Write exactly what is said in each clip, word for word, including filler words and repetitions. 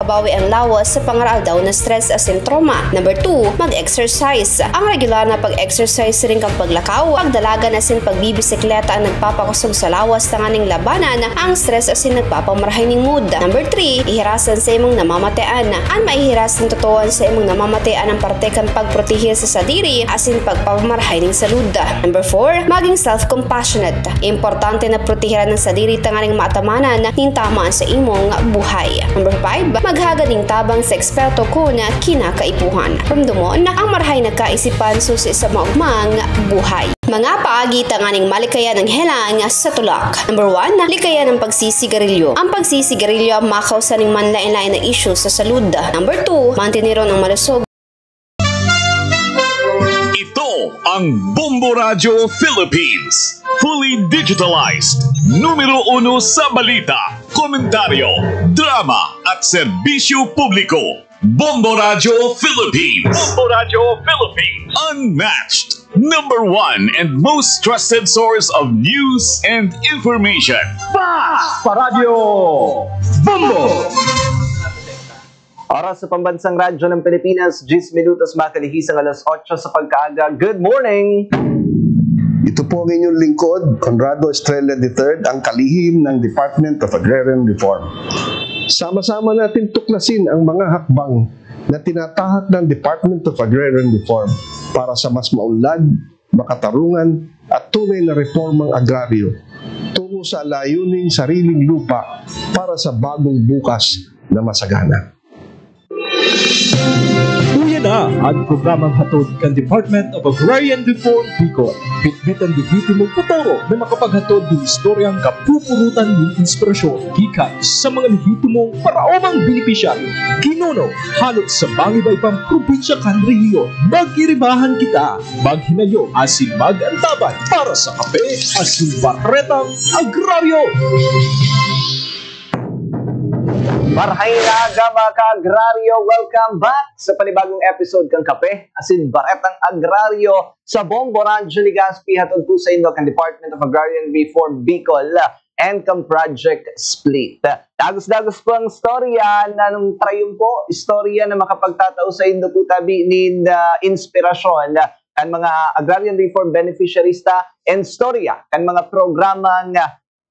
Bawi ang lawas sa pangaraaldaw na stress asin trauma. Number two, mag-exercise. Ang regular na pag-exercise siring kan paglakaw, pagdalagan asin pagbibisikleta ang nagpapakosog sa lawas tanganing labanan ang stress asin nagpapamarahay ning mood. Number three, ihirasan sa imong namamatean. An maihiras nin totoo sa imong namamatean ang parte kan pagprotehe sa sadiri asin pagpapamarahay ning salud. Number four, maging self-compassionate. Importante na proteheran ang sadiri tanganing maatamanan nin tama sa imong buhay. Number five, maghagad nin tabang sa eksperto kun kinakaipuhan. Romdomon na ang marahay na kaisipan susi sa maogmang buhay. Mga paagi tanganing malikayan ang helang sa tulak. Number one, likayan ang pagsisigarilyo. Ang pagsisigarilyo ang makausa nin manlaen-laen na isyu sa salud. Number two, manteneron ang malusog. Ito ang Bombo Radyo Philippines. Fully digitalized. Numero uno sa balita, komentaryo, drama at serbisyo publiko. Bombo Radyo Philippines. Bombo Radyo Philippines. Unmatched. Number one and most trusted source of news and information. Pax Paradyo Bombo! Oras sa Pambansang Radyo ng Pilipinas, diyes minutos makaligisang alas otso sa pagkaaga. Good morning! Ito po ang inyong lingkod, Conrado Estrella the third, ang kalihim ng Department of Agrarian Reform. Sama-sama natin tuklasin ang mga hakbang na tinatahak ng Department of Agrarian Reform para sa mas maunlad, makatarungan at tunay na reformang agraryo tungo sa layuning sariling lupa para sa bagong bukas na masagana. Uya na ang programang hatod kan Department of Agrarian Reform Bicol. Bitbit ang lehitimong futuro na makapaghatod nin istoryang kapupurutan nin inspirasyon gikan sa mga lehitimong paraomang benepisyaryo. Ginuno, halo sa mga iba-ibang probinsya kan rehiyon. Magiribahan kita, maghinayong asin mag-antaban para sa kape asin baretang agraryo. Marhay na aga, mga ka-agraryo! Welcome back sa panibagong episode kan Kape asin Baretang Agraryo sa Bombo Radyo Legazpi, hatod po sa inyo kan Department of Agrarian Reform Bicol and kan Project Split. Dagos-dagos po ang storya na nung trayon po, istorya na makapagtatao sa inyo po tabi nin ah, inspirasyon kan mga agrarian reform beneficiaries ta and storya kan mga programang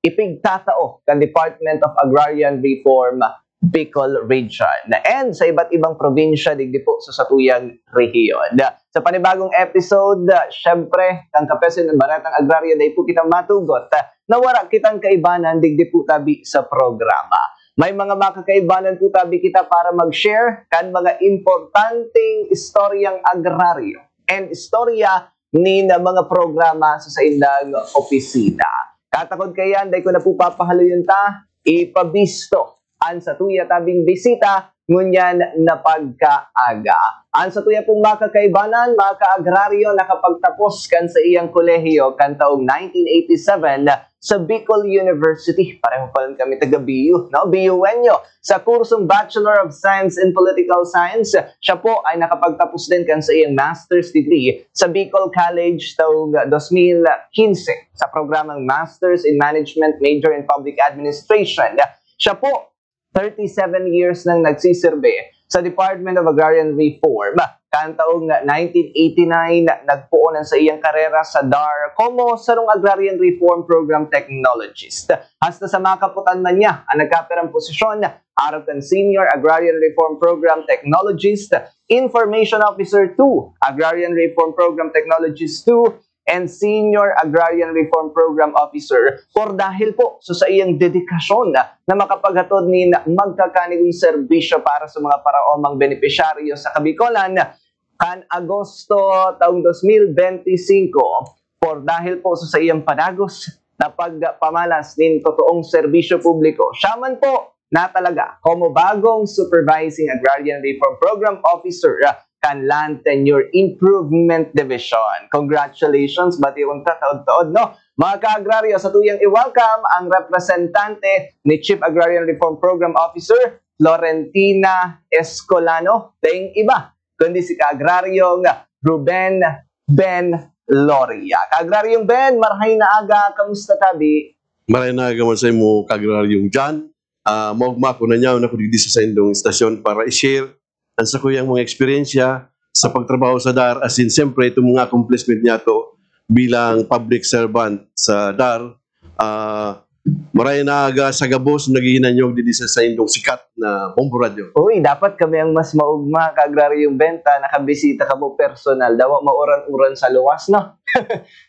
ipigtatao kan Department of Agrarian Reform Bicol Region and sa iba't ibang probinsya digdi po sa satuyang rehiyon. Sa panibagong episode, syempre, kan Kape asin Baretang Agraryo, dai po kita matugot na wara kitang kaibanan digdi po tabi sa programa. May mga makakaibanan po tabi kita para mag-share kan mga importanteng istoryang agraryo and istorya nin mga programa sa saindang opisina. Katakod kaiyan, dai ko na po papahaloyon ta, ipabisto an satuya tabing bisita ngunyan na pagkaaga. An satuya pong makakaibanan, mga ka-agraryo, nakapagtapos kan sa iyang kolehiyo kan taong nineteen eighty-seven sa Bicol University. Pareho pa rin kami taga B U, no? B U N yo. Sa kursong Bachelor of Science in Political Science, siya po ay nakapagtapos din kan sa iyang master's degree sa Bicol College taong dos mil quince sa programang Master's in Management, Major in Public Administration. Siya po, thirty-seven years nang nagsisirbe sa Department of Agrarian Reform. Kan taong nineteen eighty-nine, nagpoon an sa iyang karera sa DAR como sarong Agrarian Reform Program Technologist. Hasta sa makaputan man niya an nagkapirang posisyon, arog kan Senior Agrarian Reform Program Technologist, Information Officer two, Agrarian Reform Program Technologist two, and Senior Agrarian Reform Program Officer por dahil po sa saiyang dedikasyon na makapaghatod nin magkakanigong serbisyo para sa mga paraomang benepisyaryo sa Kabikolan. Kan Agosto taong dos mil benti singko, por dahil po sa saiyang padagos na pagpamalas nin totoong serbisyo publiko, siya man po na talaga como bagong Supervising Agrarian Reform Program Officer kan Land Tenure Improvement Division. Congratulations, bati unta taod-taod, no? Mga ka-agraryo, sa tuyang i-welcome ang representante ni Chief Agrarian Reform Program Officer Florentina Escolano, daing iba kundi si ka-agraryong Ruben Ben Loria. Ka-agraryong Ben, marhay na aga, kamusta tabi? Marhay na aga man sa imo, ka-agraryong John. ah, maugma ako na nyaon ako digdi sa saindong istasyon para i-share ang sakuyang mga eksperyensya sa pagtrabaho sa DAR, asin siyempre itong mga accomplishment niyato bilang public servant sa DAR. Ah, maray na aga sa gabos naghihinanyog digdi sa saindong sikat na Bombo Radyo. Uy, dapat kami ang mas maugma, Ka-Agraryong Ben, ta nakabisita kamo personal, dawa mauran-uran sa luwas, no?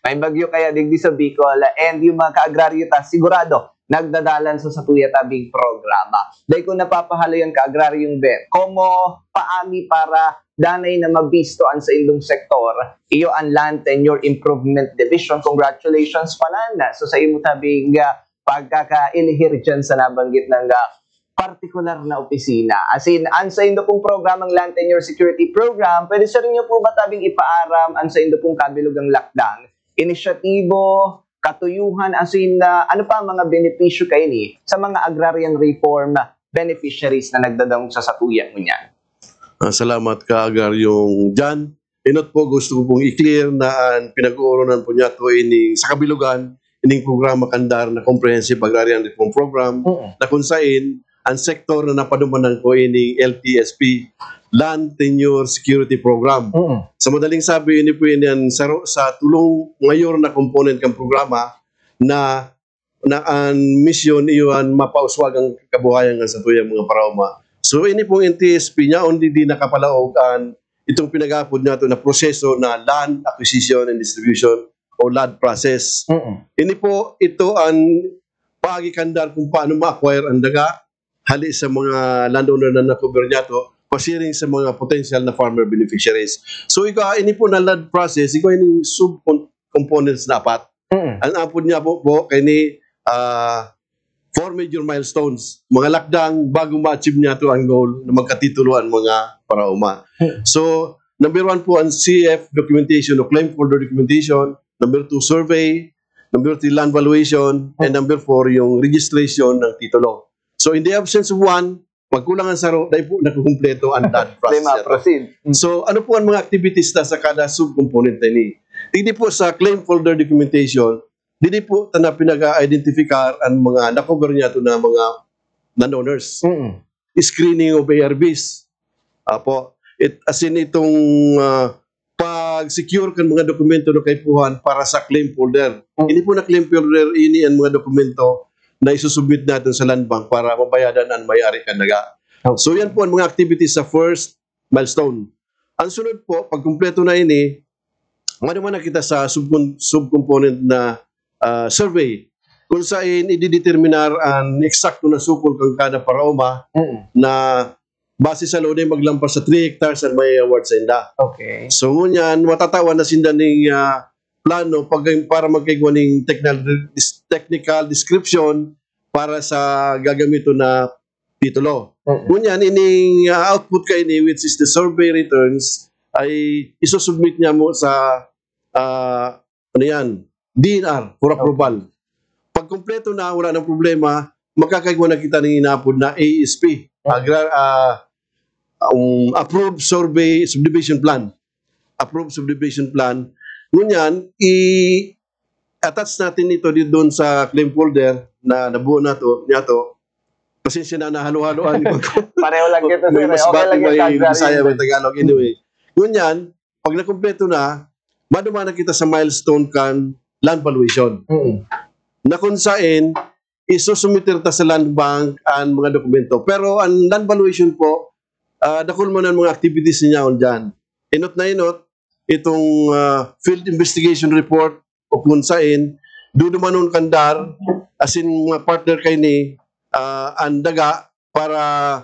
May bagyo kaya digdi sa Bicol, and yung mga ka-agraryo ta, sigurado, nagdadalan sa satuya tabing programa. Dai ko napapahaloy ang Ka-Agraryong Ben, komo paagi para danay na mabisto an saindong sektor, iyo an Land Tenure Improvement Division. Congratulations pala na. So, sa imo tabing, ah, pagkakailihir dyan sa nabanggit ng, ah, partikular na opisina. As in, ang saindo pong programang Land Tenure Security Program, pwede sa rin niyo po ba tabing ipaaram ang saindo pong kabilugang lakdang, inisyatibo, katuyuhan, as in, ah, ano pa ang mga benepisyo kaini sa mga agrarian reform beneficiaries na nagdadangog sa satuya ngunyan? Ah, salamat, Ka-Agraryong Jan. Inot po, gusto ko pong i-clear na ang pinag-ooronan po niyato ining sa kabilugan, ining programa kan DAR na Comprehensive Agrarian Reform Program, Mm. na kung sain ang sektor na napadumanan ko ining L T S P, Land Tenure Security Program. Mm. Sa madaling sabi, ini po ini ang saro sa tulong mayor na component kan programa na, na ang misyon iyo an mapauswag ang kabuhayan kan satuyang mga paraoma. So, ini pong N T S P niya, only di nakapalaog an itong pinag-aapod niyato na proseso na land acquisition and distribution o land process. Mm. Ini po, ito ang paagi kan DAR kung paano ma-acquire ang daga hali sa mga landowner na na-cover niyato, pasiring sa mga potential na farmer beneficiaries. So, ika, ini po na land process, ika ining sub-components na apat. Mm. Ang apod niya po, po kay ni, ah, four major milestones, mga lakdang bago ma-achieve niyato ang goal na magkatitulo ang mga paraoma. Mm. So, number one po ang C F documentation o claim folder documentation, number two, survey, number three, land valuation, and number four, yung registration ng titulo. So, in the absence of one, pagkulang ang saro, dahil po nakukumpleto ang land Di process niya. ma-proceed. Mm. So, ano po ang mga activities na sa kada sub-component na ini? Hindi po sa claim folder documentation, dili po ta na pinag-a-identify ang mga na-cover niyato na mga landowners. Mm. Screening of A R Bs. Apo, it, as in itong, ah, pag-secure kan mga dokumento na kaipuhan para sa claim folder. Mm. Ini po na claim folder, ini ang mga dokumento na isusubmit natin sa Land Bank para mabayadan ang may-ari kan daga. Okay. So, yan po ang mga activities sa first milestone. Ang sunod po, pag kumpleto na ini, maduman na kita sa subcon-, subcomponent na, ah, survey, kung saan idideterminar ang eksakto na sukol kan kada paraoma Mm. na base sa load ay maglampas sa three hectares ang may award sa inda. Okay. So, ngunyan, matatawan na sinda ning, ah, plano pag, para magkaigwa ning technical, technical description para sa gagamiton na titulo. Mm. Ngunyan, ining, ah, output kaini, which is the survey returns, ay isusubmit niya mo sa, ah, ano yan, D N R for Okay. approval. Pag kompleto na, wala nang problema, makakaigwa na kita ng inaapod na A S P, Mm. agra-, ah, um, Approved Survey Subdivision Plan. Approved Subdivision Plan. Ngunyan, i-attach natin ito di-, doon sa claim folder na nabuo nato, niyato. Pasensya na, nahalo-haloan ko. Pareho lang kita, May sir, eh. mas Okay bating lang yan, may Ka-Agrarian Bisaya, may Ben. Tagalog. Anyway, ngunyan, pag nakumpleto na, maduman na kita sa milestone kan land valuation. Mm. Na kung sain, isusumiter ta sa Land Bank ang mga dokumento. Pero ang land valuation po, ah, dakul man ang mga activities niya on dyan. Inot na inot, itong, ah, field investigation report o kung sain, dudumanon kan DAR, as in mga partner kaini, ah, ang daga para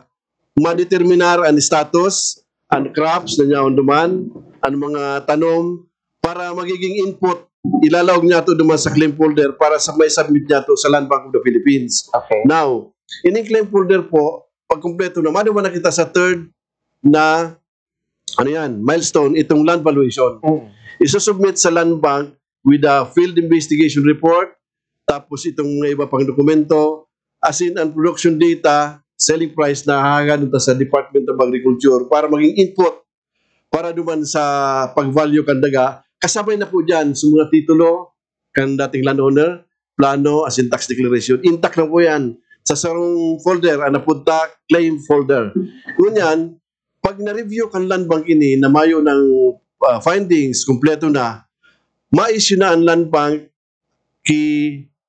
madeterminar ang status, ang crops na niya duman, ang mga tanom, para magiging input, ilalaog niya to duman sa claim folder para sa may submit niya to sa Land Bank of the Philippines. Okay. Now, ining claim folder po, pag kumpleto na, maduman na kita sa third na, ano yan, milestone, itong land valuation. Mm. Isusubmit sa Land Bank with a field investigation report, tapos itong mga iba pang dokumento, as in, ang production data, selling price na hahagadon ta sa Department of Agriculture para maging input para duman sa pag-value kan daga. Kasabay na po dyan sa mga titulo kan dating landowner, plano, as in tax declaration. Intact na po yan. sa sarong folder, ang napunta, claim folder. Ngunyan, pag na-review kan Land Bank ini na mayo ng, ah, findings, kumpleto na, ma-issue na ang Land Bank ki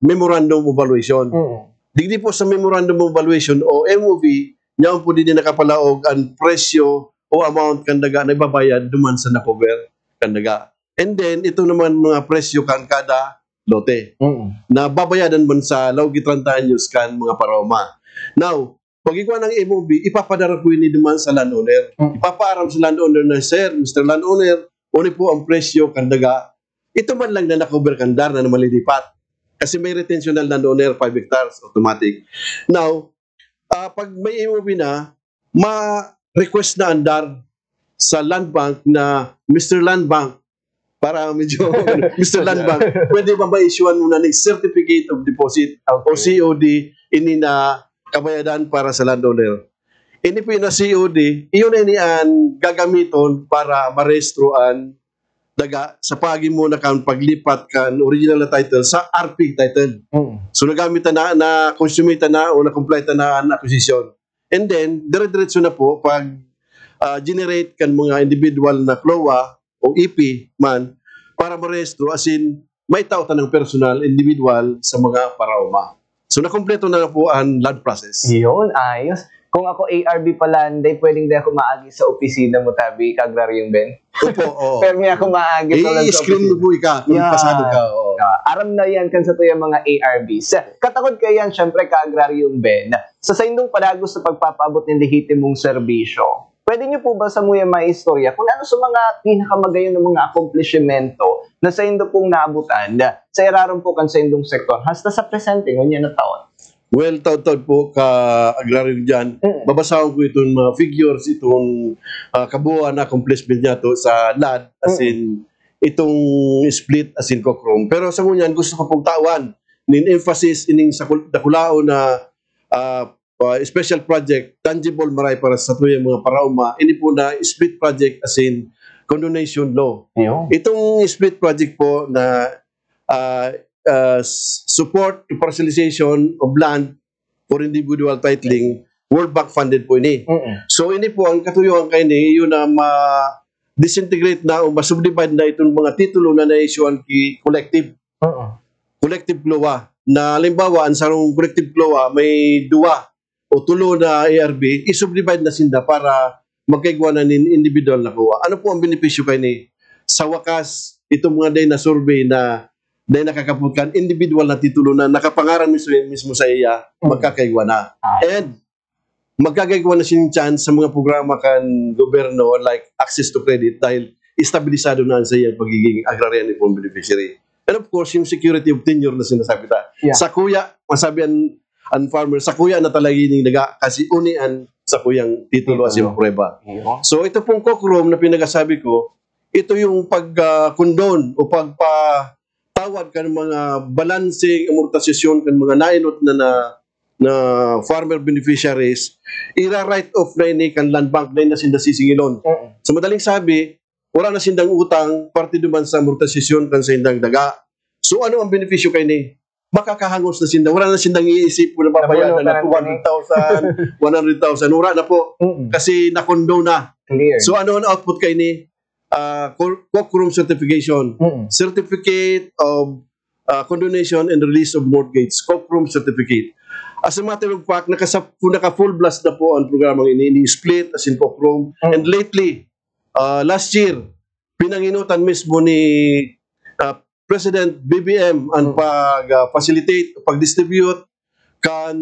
Memorandum of Valuation. Mm. Digdi po sa Memorandum of Valuation o M O V, niyaon po din nakapalaog ang presyo o amount kan daga na ibabayad duman sa na-cover kan daga. And then, ito naman mga presyo kan kada lote Mm. na babayadan man sa laog ki treinta anyos kan mga paraoma. Now, pag igwa ng M O V, ipapadara po ini duman sa landowner. Mm. Ipapaaram sa landowner na, "Sir, Mister Landowner, uni po ang presyo kan daga." Ito man lang na na-cover kan DAR na malilipat. Kasi may retention na landowner, five hectares, automatic. Now, ah, pag may M O V na, ma-request na ang DAR sa Land Bank na, "Mister Land Bank," para medyo, "Mister Land Bank, pwede ba ma-issuean mo na ni Certificate of Deposit o Okay. C O D ini na kabayadan para sa landowner?" Ini po na C O D, iyon na ini ang gagamiton para marehistro an daga sa paagi mo na kan paglipat kan original na title sa R P title. Mm. So, nagamit na, na-consummate na o na-comply na ang acquisition. And then, dire-diretso na po pag, ah, generate kan mga individual na CLOA o E P man para marehistro, as in, may tao tanang personal, individual sa mga paraoma. So, nakumpleto na po ang land process. Yun, ayos. Kung ako A R B pala, hindi pwedeng di ako maagi sa opisina mo, tabi, Ka-Agraryong Ben. Opo, oo. Pero may ako maagi pa lang sa I-screen mo opisina. po ika kung Yeah. pasado ka, oo. Ah, aram na yan kan sa tuyang mga A R Bs. Katakod kaiyan, syempre, Ka-Agraryong Ben, sa saindong padagos sa pagpapaabot nin lehitimong serbisyo, pwede niyo po ba samuya maistorya kung ano sa mga pinakamagayon na mga akomplishimento na saindo pong naabutan sa irarom po kan saindong sektor hasta sa presente ngunyan na taon? Well, taud-taud po, Ka-Agraryong Jan, Mm. babasahon ko itong mga figures, itong, ah, kabuuan na accomplishment niya to sa land, as Mm. in, itong split, as in, COCROM. Pero sa ngunyan, gusto ko pong tawan nin emphasis ining sa kul-, dakulaon na, ah, ah, special project, tangible maray para sa tuyang mga paraoma, ini po na split project, as in, condonation law. Ayun. Itong split project po na, ah, ah, s-, support to parcelization of land for individual titling, World Bank funded po ini. Mm-mm. So, ini po, ang katuyohan kaini, yun na ma-disintegrate na o ma-subdivide na itong mga titulo na na-issuean ki collective. Mm-mm. Collective CLOA. Na halimbawa, ang sarong collective CLOA, may duwa o tulo na A R B, i-subdivide na sinda para magkaigwa na nin individual na CLOA. Ano po ang benepisyo kaini? Sa wakas, itong mga day na survey na, day nakakapot kan individual na titulo na nakapangaran mismo, mismo sa iya, Mm. magkakaigwa na. Ah. And magkakaigwa na siyang chance sa mga programa kan gobyerno like access to credit dahil estabilisado na ang sa iyang pagiging agrarian reform beneficiary. And of course, yung security of tenure na sinasabi ta. Yeah. Sa kuya, masabi ang, ang farmer, sa kuya na talaga yung daga kasi uni ang sa kuyang titulo as Titulo. yung prueba. Iyo. So ito pong COCROM na pinagasabi ko, ito yung pag, ah, condone o pagpatawad kan mga balancing amortisasyon kan mga nainot na, na, na farmer beneficiaries, ira-write off na ini kan land bank na na sinda sisingilon. Mm. Sa madaling sabi, wala na sindang utang parte duman sa amortisasyon kan saindang daga. So ano ang benepisyo kaini? Makakahangos na sinda. Wala na sindang iisip kung nababayaran Nabunutan na na two hundred thousand, one hundred thousand. Wala na po. Mm. Kasi nakondo na. Clear. So ano ang output kaini? Ah, co-, COCROM certification. Mm. Certificate of, ah, condonation and release of mortgage. COCROM certificate. As a matter of fact, nakasa-, naka-full blast na po ang programang ini, ni split as in COCROM. Mm. And lately, ah, last year, pinanginutan mismo ni, ah, President B B M ang Mm. pag, ah, facilitate, pag-distribute kan,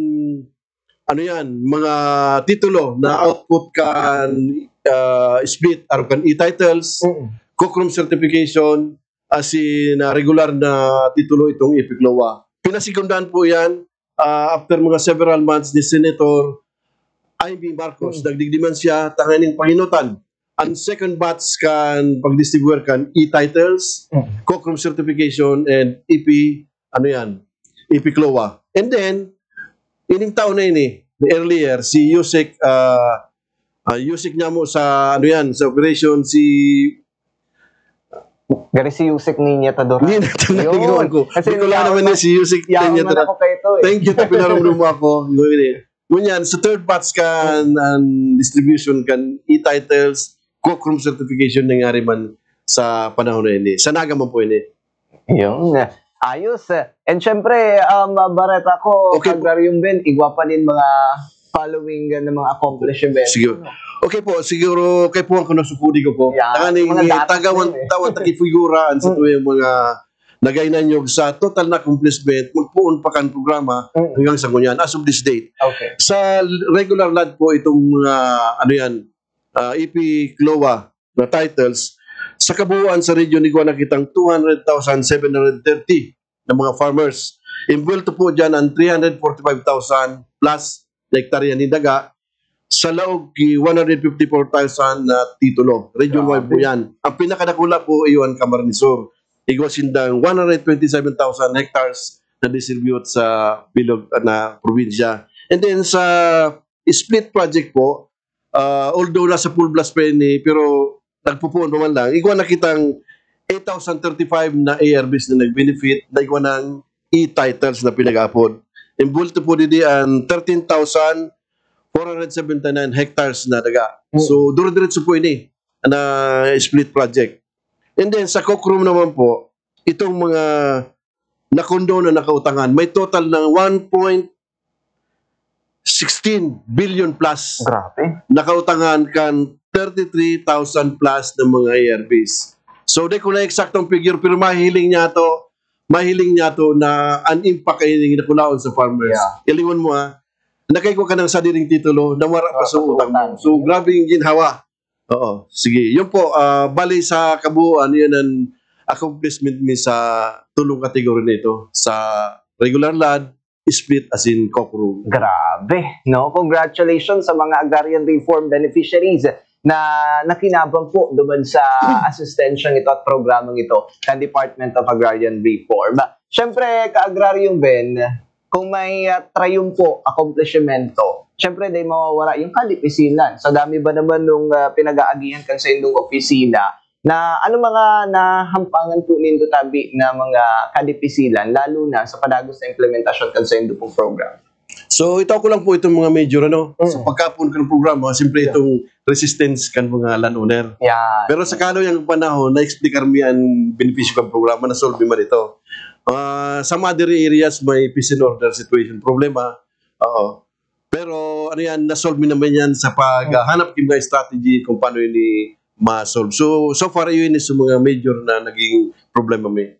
ano yan, mga titulo na output kan, ah, split, aron kan e-titles, Mm. COCROM certification, as in, ah, regular na titulo itong E P CLOA. Pinasigundahan po yan, ah, after mga several months ni Senator Imee Marcos, Mm. nagdigdi man siya, tanganing panginutan ang second batch kan pag-distribute kan e-titles, Mm. COCROM certification, and E P, ano yan, E P CLOA. And then, ining taon na ini, earlier, si Usec, ah, ah, Usec niya mo sa, ano yan, sa operation, si, Gari si Yusek Niña Tadora. Hindi na ito naligawan ko. Bicolano man ni si Yusek Niña Tadora. Thank you, tapinaram mo ako. Ngunyan, sa third batch kan ang distribution kan e-titles, Cochrome certification nangyari man sa panahon na ini. Sa Naga man po ini. Yun. Ayos. And syempre, um, Bareta ko, okay, Kagraryong Ben, igwa pa din mga following uh, ng mga accomplishments. Sige. Okay po, siguro kay po ang kunasukudi ko po. Yeah, tanganing mga datos tagawan, din, eh. Tawan takifigura ang sa tuyang mga nagay na nyog sa total na accomplishment, magpuon pa kan programa mm. hanggang sa ngunyan, as of this date. Okay. Sa regular lad po, itong mga, ano yan, uh, E P CLOA na titles, sa kabuuan sa region, igwa na kitang two hundred thousand seven hundred thirty na mga farmers. Involved po dyan ang three hundred forty-five thousand plus na hektarya ni daga sa laog ki one hundred fifty-four thousand na titulo. Region-wide po yan. Ang pinakadakula po iyon Camarines Sur. Igwa sindang one hundred twenty-seven thousand hectares na distribute sa bilog na probinsya. And then sa split project po, uh, although nasa full blast pa yun eh, pero nagpupuon pa man lang. Igwa na kitang eight thousand thirty-five na A R Bs na nag-benefit na igwa ng e-titles na pinag-apod. Involved po didi ang thirteen thousand four hundred seventy-nine hectares na daga. So, dire-diretso po ini na split project. And then, sa Cochrome naman po, itong mga nakondo na nakautangan, may total ng one point sixteen billion plus. Grabe. Nakautangan kan thirty-three thousand plus na mga A R Bs. So, di ko na eksaktong figure, pero mahiling niya to, mahiling niya to na an impact ay nakulaon sa farmers. Yeah. Ilingon mo ha, nakaigwa ka ng sadiring titulo na wala pa sa utang mo. So, grabe yung ginhawa. Oo, sige. Yun po, uh, bali sa kabuuan, yun ang accomplishment mi sa tulong kategory nito. Sa regular lad, split as in Cochrome. Grabe, no? Congratulations sa mga agrarian reform beneficiaries na nakinabang po duman sa asistensyang ito at programang ito ng Department of Agrarian Reform. Siyempre, Ka-Agraryong Ben, kung may uh, triumpo, akomplishmento, siyempre, di mawawala yung kadipisilan. Sa dami ba naman nung uh, pinag-aagihan kan sa indong opisina, na ano mga nahampangan po nindo tabi na mga kadipisilan, lalo na sa padagos na implementasyon kan saindo pong program? So, itaw ko lang po itong mga major, ano, mm. Sa pagkapon ng programa, siyempre yeah. Itong resistance kan mga landowner. Yeah. Pero sa kalo yung panahon, na-explicar mi ang benepisyo ng programa, na-solve man ito. Uh, some other areas, may peace and order situation problema. Oo. Pero ano yan, na-solve mi naman yan sa paghanap ng mga strategy kung paano ini ma-solve. So, so far, yun is mga major na naging problema mi.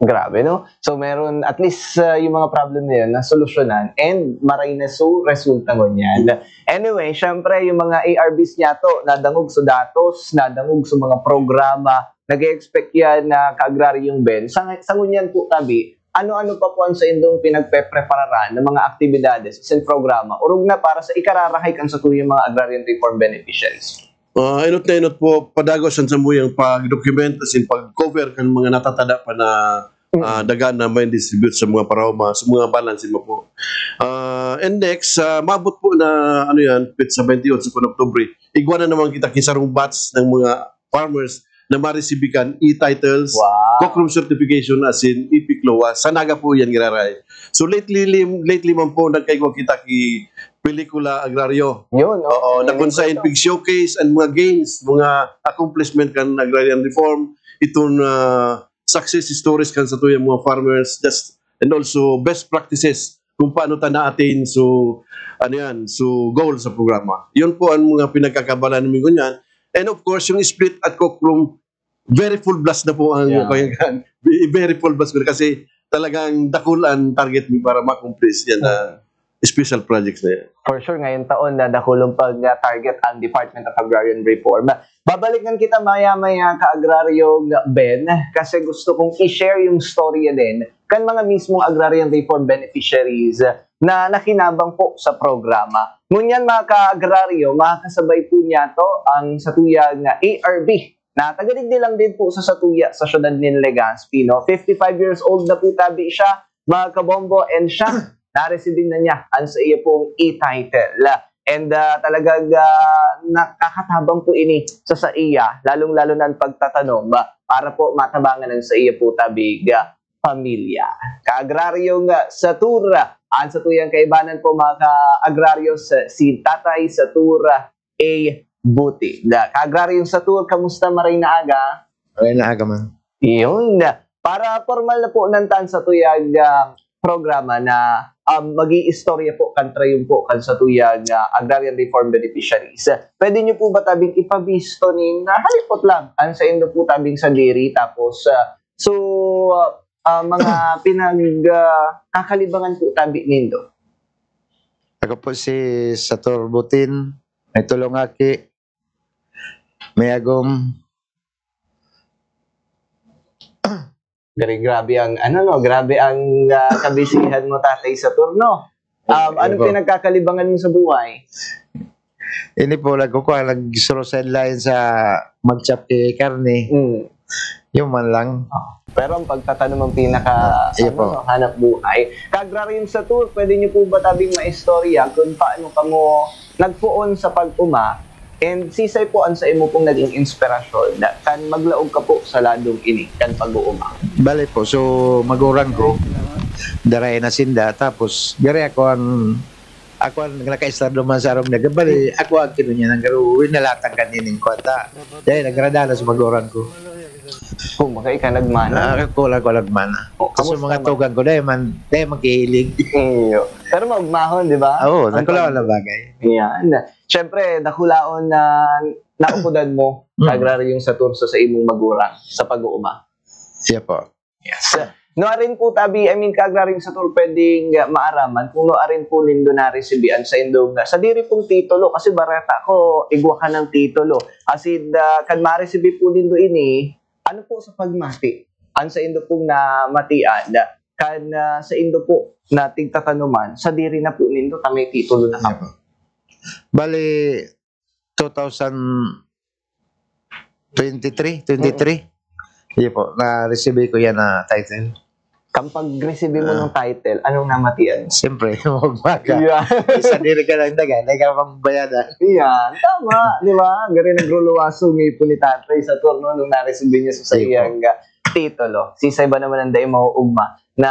Grabe, no? So, meron, at least uh, yung mga problem na yun, nasolusyonan and maray na so, resulta ngunyan. Anyway, syempre, yung mga A R Bs niya to, nadangog sa datos, nadangog sa mga programa, nag-expect yan na ka-agraryong Ben. Sa, sa ngunyan po, tabi, ano-ano pa po ang sa indong pinagpeprepararan ng mga aktibidades sa programa, orog na para sa ikararahay kan sa tuyang mga agrarian reform beneficiaries? Uh, inot na inot po, padagos ang samuyang pag-document, as in pag-cover kan mga natatada pa na uh, daga na may distribute sa mga paraoma, sa mga balance mo po. Uh, and next, uh, mabot po na ano yan, petsa twenty-eight sa Oktubre, igwa na naman kita kisarong batch ng mga farmers na maresibikan e-titles, wow. Cochrome certification as in e-PICLOA. Sa Naga po yan giraray. So lately, lately man po, nagkaigwa kita ki pelikula agraryo. Yun, no? Oo, na kung saan pig-showcase ang mga gains, mga accomplishment kan agrarian reform, itong uh, success stories kan sa tuyang mga farmers, just, and also best practices kung paano ta na-attain so ano yan, so goal sa programa. Yun po ang mga pinagkakabalan namin ngunyan. And of course, yung split at Cochrome, very full blast na po ang yeah. Very full blast ko kasi talagang dakul ang target mi para ma-accomplish yan na uh, special projects na yan. For sure, ngayon taon na dakulong pag-target ang Department of Agrarian Reform. Babalikan kita maya-maya, Ka-Agraryong Ben, kasi gusto kong i-share yung storya din kan mga mismong agrarian reform beneficiaries na nakinabang po sa programa. Ngunyan, mga ka-agraryo, makakasabay po niya to ang satuyang A R B na taga-digdi lang din po sa satuya sa siyudad nin Legazpi, no? Fifty-five years old na po tabi siya, mga kabombo, and siya, naresibin na niya ang sa iya pong e-title. And, ah, talagang, ah, nakakatabang po ini sa saiya, lalong-lalo na ang pagtatanom, ah, para po matabangan ang saiya po tabing, ah, pamilya. Kaagraryong, ah, Satur, ah, ang satuyang kaibanan po, mga ka-agraryo, sa, si Tatay Satur, ah, A. Buti. Da, Kaagraryong Satur, kamusta? Maray na aga. Maray na aga, man. Yun. Para formal na po nantan sa tuyag, ah, programa na, um, mag-iistorya po kan trayon po kan sa tuyag, ah, agrarian reform beneficiaries. Pwede nyo po ba tabing ipabisto nin, ah, halipot lang, ang saindo po tabing sadiri, tapos, ah, so, ah, ah, mga pinag, ah, kakalibangan po tabi nindo? Ako po si Satur Butin, may tulong aki, may agom. Gari-, grabe ang, ano, no? Grabe ang, ah, kabisihan mo, Tatay Satur, no? Um, anong Opo. pinagkakalibangan mo sa buhay? Ini po, nagkukuha, nag-solo sideline sa mag-chop kay karne. Mm. Yun man lang. Pero ang pagtatanom ang pinaka, Iyo ano, po. no, hanap buhay. Kaagraryong Satur, pwede niyo po ba tabing maistorya kung paano kamo nagpoon sa pag-uma? And sisay po ang sa imo pong naging inspirasyon na kan maglaog ka po sa ladong ini, kan pag-uuma? Bale po, so magurang ko, dara na sinda, tapos gari ako ang, ako ang nakaistordo man sa arom na gabali, ako ang kinunya ng garo, nalatang kanining kwata. Dahil nagradalas magurang ko. Kung baka ikaw nagmana. Ah, ako lang, ako nagmana. Oh, Kasi kamusta mga man? tugang ko, dahil man, dahil magkihilig. Iyo. Pero maugmahon, di ba? Oo, Ang nakulaw pag- na bagay. Yan. Siyempre, nakulaon na naukudan mo, Mm. Kaagraryong Satur, sa imong magurang sa pag-uuma. Siya po. Yes. No, arin po tabi, I mean, Kaagraryong Satur, pwedeng, ah, maaraman kung no arin po nindo naresibian sa indong, ah, sa diri pong titulo, kasi bareta ko, igwa ka ng titulo. As in, ah, kan maresibi po nindo ini, ano po sa pagmati? Ang sa indo pong namatian, kan, ah, sa indo po na tigtatanuman, sa diri na po nindo ta may titulo na Siya kamo? po. Bali, two thousand twenty-three, twenty-three. Iyo po, na-receive ko yan na title. Kan pag-receive mo Ah. ng title, anong namatian? Siyempre, magmaga. Yeah. Isa diri ka lang daga, dahil ka pang bayadan. Yan, tama, di ba? Gari nagruluwaso ngipon ni Tatay Satur, no, nung na-receive niya sa Iyo po. iyang, ah, titulo. Sisay ba naman ang dai mauugma na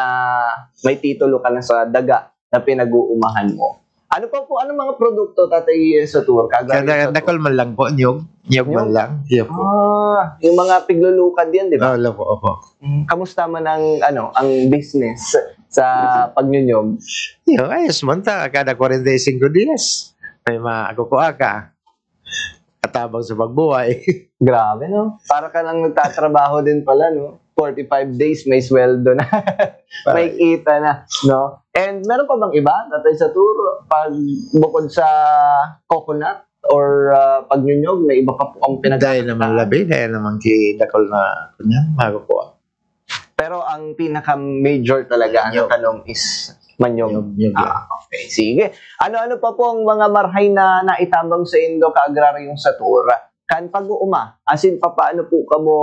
may titulo ka na sa daga na pinag-uumahan mo? Ano pa po, anong mga produkto, Tatay Satur? Kagaya Kada, sa dakol man lang po, niyog. Niyog man Niyog? lang. Iyo po. Ah, yung mga piglulukad yan, di ba? Ah, wala po, opo. Mm, kamusta man ang, ano, ang business sa pagnyunyog? Iyo, ayos man ta. Kada kwarenta y singko diyas, may makukuha ka. Katabang sa pagbuhay. Grabe, no? Para ka lang nagtatrabaho din pala, no? Forty-five days, may sweldo na. May Ay. kita na, no? And meron pa bang iba, Tatay Satur, pag bukod sa coconut or, ah, pagnyunyog, may iba pa po ang pinag- Dahil naman labi, dahil naman ki dakol na, kunyan, makukuha. Pero ang pinaka-major talaga, ang Niyog. tanom is manyog. Niyog, niyog, Ah, yeah. okay. Sige. Ano-ano pa po ang mga marhay na naitabang sa indo, Kaagraryong Satur? Kan pag-uuma, asin papaano po kamo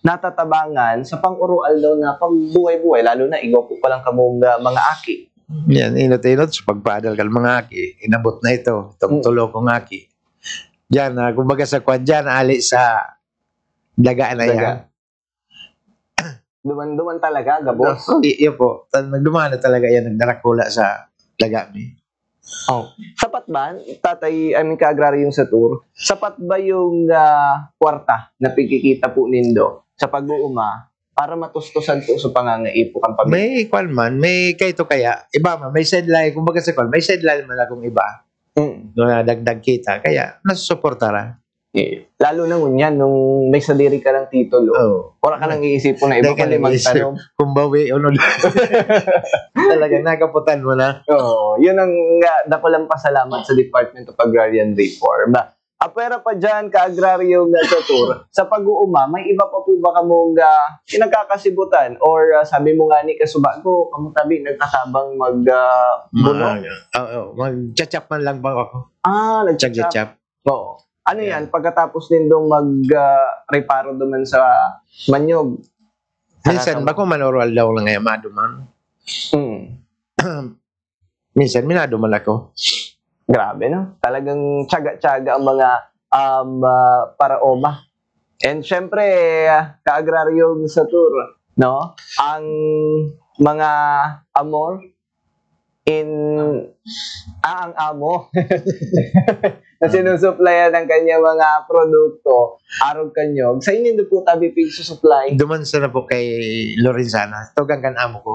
natatabangan sa pang-oroaldaw na pagbuhay-buhay, lalo na igwa po palang kamong, ah, mga aki? Yan, inot-inot sa pagpaadal kan mga aki. Inabot na ito, itong Mm. tulo kong aki. Diyan, ah, kumbaga sa kwan diyan, ali sa daga na Daga. yan. Duman-duman talaga, gabos. I-, iyo po. Tan-, nagduman na talaga yan, nagdarakula sa daga mi. Oh. Sapat ba, Tatay, I mean, Kaagraryong Satur? Sapat ba yung, ah, kwarta na pigkikita po nindo sa pag-uuma para matustusan po sa pangangaipo kan pamilya? May kwan man, may kaito kaya, iba man, may sideline, kumbaga sa kwan, may sideline man akong iba. Mm. Na dagdag kita, kaya nasusuportaran. Eh, lalo na ngunyan, nung may sadiri ka lang titulo, Oo. wala ka nang iisipon na iba Dahil ka kundi nang iisip, magtanom. kung bawi o nun. Talagang nakaputan mo na. Oo, yun ang, ah, dakulang pasalamat sa Department of Agrarian Reform. Apwera pa dyan, Kaagraryong Satur, sa pag-uuma, may iba pa po ba kamong, ah, pinagkakasibutan? Or, ah, sabi mo nga ni kasuba ko, kamo tabi, nagkatabang mag, ah, buno? Maaga. Oo, mag-chachap man lang ba ako? Ah, nag-chachap. Chag-chachap. Oo. Ano Ayan. yan? Pagkatapos nindong mag, ah, reparo duman sa manyog? Minsan, Saka sa bako man oral daw lang kaya maduman. Mm. Minsan, minado man ako. Grabe, no? Talagang tiyaga-tiyaga ang mga, um, ah, paraoma. And syempre, ah, kaagraryong Satur, no? Ang mga amor in, ah, ang amo na sinusuplayan ng kanyang mga produkto, arog kanyog. Sa inyo po tabi pigsusuplay? Duman sana po kay Lorenzana. Tugang kan amo ko.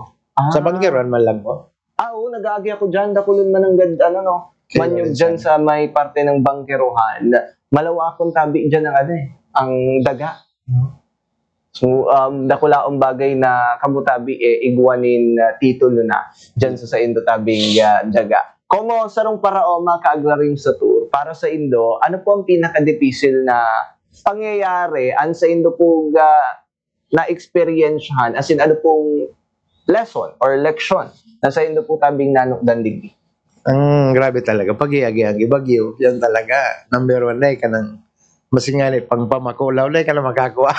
Sa Ah. Bangkeruhan man lang po. Ah, oo, nag-aagi ako dyan. Dakulon man ang gad-, ano, no? Kaya Manyog rin dyan sana. Sa may parte ng Bangkeruhan. Malawakon tabi dyan ang, ano, eh, ang daga. No? So, um, dakulaong bagay na kamutabi, eh, igwa nin, ah, titulo na dyan sa saindo tabing, ah, daga. Komo, sarong paraoma, kaagraryong Satur, para sa indo, ano po ang pinakadipisil na pangyayari, ang saindo po, ah, na-eksperyensyahan, as in, ano pong lesson or leksyon na saindo po tabing nanukdan digdi? Ang grabe talaga, pag-iagi-agi, bagyo, yan talaga, number one na eh, kanang, maski nga ni, pang pamakulaw na eh, kanang makakua.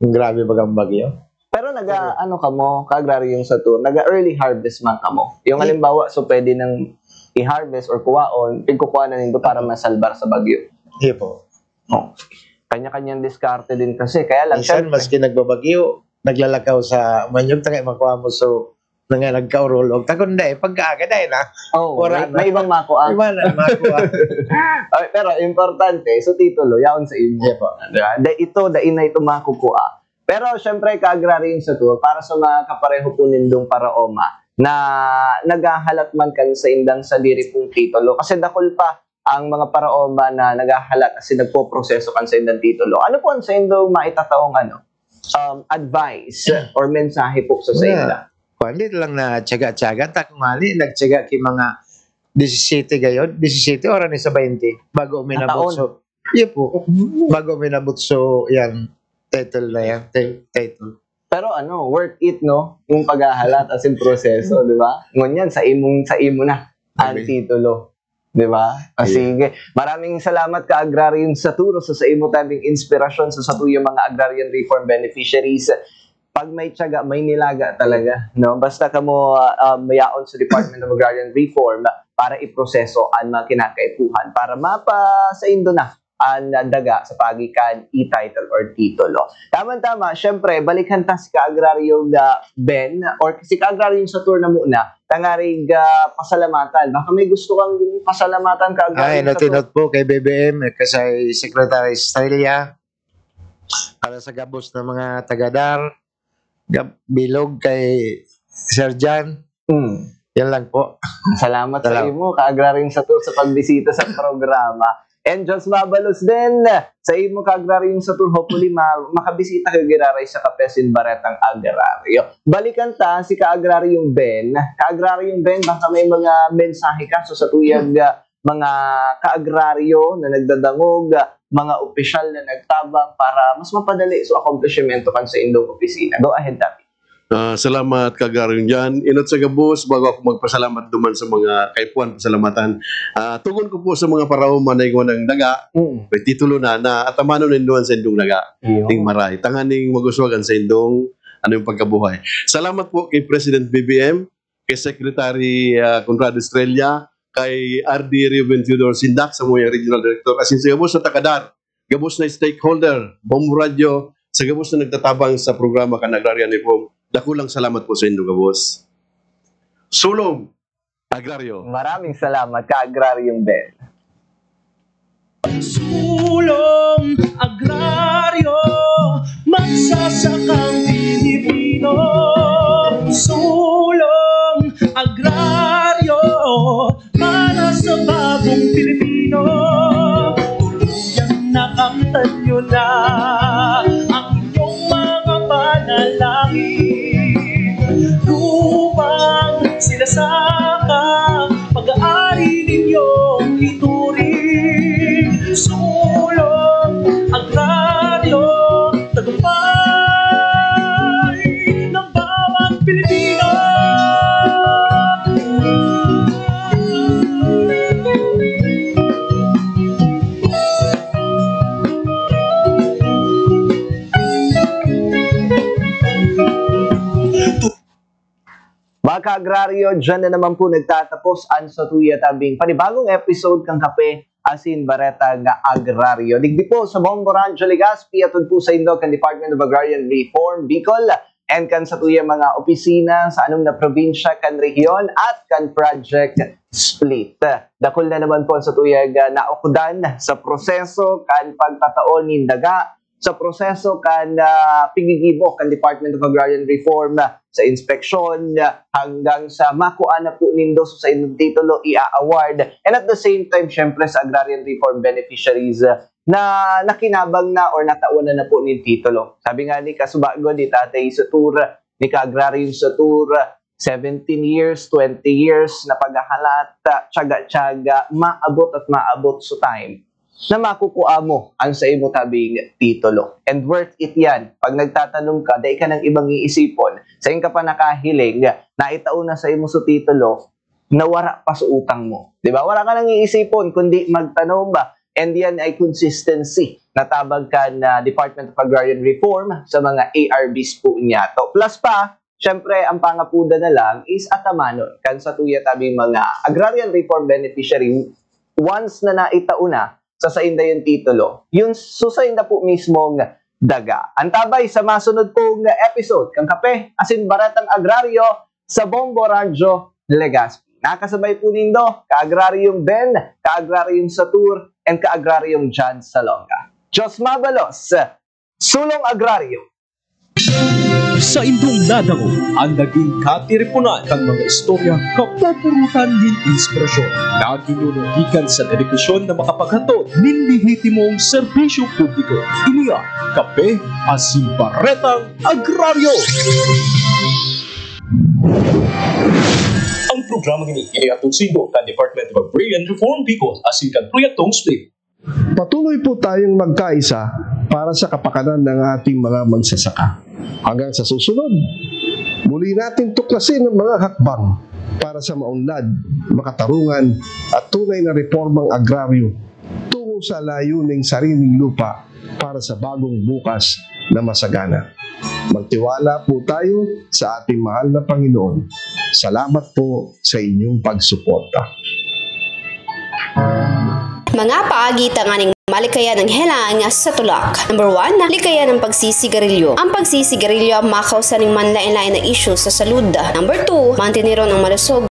Ang grabe bagang bagyo. Pero naga, Pero ano kamo, kaagraryong Satur, naga-early harvest man kamo. Yung Ay. Halimbawa, so pwede nang i-harvest or kuwaon, pigkukuha na nindo para Opo. Masalbar sa bagyo. Iyo po. Oh. Kanya-kanyang diskarte din kasi. Kaya lang, Minsan, syempre. Maski nagbabagyo, naglalakaw sa manyog, tagay makuha mo, so, na nga nagkaurulog. Takon na eh, pagkaaga na eh na. Oh, Wala may, na. May ibang makuha. Iba na, makuha. Ay, pero importante, so titulo, yaon sa imo. Iya po. Diba? Da, ito, dai na ito makukuha. Pero syempre, kaagraryong Satur, para sa mga kapareho po nindong paraoma na naghahalat man kan saindang sadiri pong titulo, kasi dakul pa ang mga paraoma na naghahalat kasi nagpoproseso kan saindang titulo. Ano po ang saindong maitataong, ano, um, advice or mensahe po sa sainda? Wala. Kuwan, dito lang na tiyaga-tiyaga. Ta kung hali, nagtiyaga ki mga disisete gayod, disisete o ni sa baynte, bago may Nataon. Nabot so, Iyo po. Bago may nabot so, yan, title na yan, ti-, title. Pero ano, worth it, no? Yung paghahalat as in proseso, di ba? Ngunyan, sa imong, sa imo na ang Sabi. Titulo. Di ba? Ah, Iya. Sige. Maraming salamat, Kaagraryong Saturo, sa, sa imo tabing inspirasyon sa satuyang mga agrarian reform beneficiaries. Pag may tiyaga, may nilaga talaga, no? Basta kamo, ah, ah, mayaon sa Department of Agrarian Reform para iproseso ang mga kinakaipuhan para mapasaindo na ang daga sa paagi kan e-title or titulo. Tama-tama, syempre, balikan ta si Kaagraryong, ah, Ben or si Kaagraryong Satur na muna, tangarig, ah, pasalamatan. Baka may gusto kang pasalamatan, Kaagraryong Ay, Satur. Natinot po kay B B M, eh, kay Secretary Estrella, para sa gabos na mga taga-DAR, gab-, bilog kay Sir Jan. Mm. Yan lang po. Salamat sa Salamat. Imo, Kaagraryong Satur, sa pagbisita sa programa. And Diyos mabalos din sa imo, Kaagraryong Satur. Hopefully, ma-, makabisita ka giraray sa Kape sin Baretang Agraryo. Balikan ta si Kaagraryong Ben. Kaagraryong Ben, baka may mga mensahe ka sa satuyang, ah, mga kaagraryo na nagdadangog, mga opisyal na nagtabang para mas mapadali so akomplishimento kan saindong opisina. Go ahead, David. Ah, salamat, Kaagraryong Jan. Inot sa gabos, bago ako magpasalamat duman sa mga kaipuhan, pasalamatan. Ah, tugon ko po sa mga paraoma na igwa ng daga, Mm. may titulo na, na atamanon nindo an saindong daga. Iyo. Ting maray. Tanganing maguswag an saindong, ano, yung pagkabuhay. Salamat po kay President B B M, kay Secretary, ah, Conrado Estrella, kay R D Reuben Theodore Sindak, samuyang Regional Director, asin sa gabos na taga-DAR, gabos na stakeholder, Bombo Radyo, sa gabos na nagtatabang sa programa kan Agrarian Reform. Dakulang salamat po sa indo gabos. Sulong Agraryo. Maraming salamat, Kaagraryong Ben. Sulong Agraryo, magsasakang Pilipino. Sulong Agraryo, para sa bagong Pilipino. Tuluyang nakamtan nyo na ang inyong mga panalangin. Lupang sinasaka, pag-aari ninyong ituring. Sulong Agraryo, tagumpay ng bawat Pilipino. Kaagraryo, dyan na naman po nagtatapos ang satuya tabing panibagong episode kan Kape asin Baretang Agraryo. Digdi po sa Bombo Radyo Legazpi, atod po sa indo kan Department of Agrarian Reform, Bicol, and kan satuya mga opisina sa anom na probinsya kan rehiyon at kan Project Split. Dakul na naman po ang satuyang, ah, naukdan sa proseso kan pagtatao nin daga, sa proseso kan, ah, piggigibo kan Department of Agrarian Reform, ah, sa inspeksyon, ah, hanggang sa makua na po nindo sa inyong titulo, i-award. And at the same time, syempre, sa agrarian reform beneficiaries, ah, na nakinabang na or natawan na, na po nin titulo. Sabi nga ni Kasubago, ni Tatay Satur, ni Kaagraryong Satur, seventeen years, twenty years na paghahalat, ah, tiyaga-tiyaga, maabot at maabot sa time na makukua mo ang sa imo tabing titulo. And worth it yan. Pag nagtatanom ka, dai ka nang ibang iisipon. Sain ka pa nakahiling, naitao na sa imo sa titulo, na wara pa sa utang mo. Di ba? Wala ka nang iisipon, kundi magtanom ba? And yan ay consistency na tabang kan, ah, Department of Agrarian Reform sa mga A R Bs po niya to. Plus pa, syempre, ang pangapuda na lang is atamanon kan satuya tabing mga agrarian reform beneficiary. Once na naitao na sa sainda yung titulo, yun susainda po mismong daga. Antabay sa masunod pong episode kan Kape asin Baretang Agraryo sa Bombo Radyo Legazpi. Nakasabay po nindo, Kaagraryong Ben, Kaagraryong Satur, and Kaagraryong John Salonga. Diyos mabalos! Sulong Agraryo! Saindong nadangog an nagin katiriponan kan mga istorya kapupurutan nin inspirasyon na ginuno gikan sa dedikasyon na makapaghatod nin lehitimong serbisyo publiko. Ini an Kape asin Baretang Agraryo. Ang programa ini inihatod sa indo kan Department of Agrarian Reform Bicol asin kan Proyektong SPLIT. Patuloy po tayong magkaisa para sa kapakanan ng ating mga magsasaka. Hanggang sa susunod, muli natin tuklasin ang mga hakbang para sa maunlad, makatarungan at tunay na reformang agraryo tungo sa layuning sariling lupa para sa bagong bukas na masagana. Magtiwala po tayo sa ating mahal na Panginoon. Salamat po sa inyong pagsuporta. Mga paagi tanganing malikayan ang helang sa tulak. Number one, likayan ang pagsisigarilyo. Ang pagsisigarilyo ang makausa ning manlain-lain na isyu sa salud. Number two, manteneron ang malusog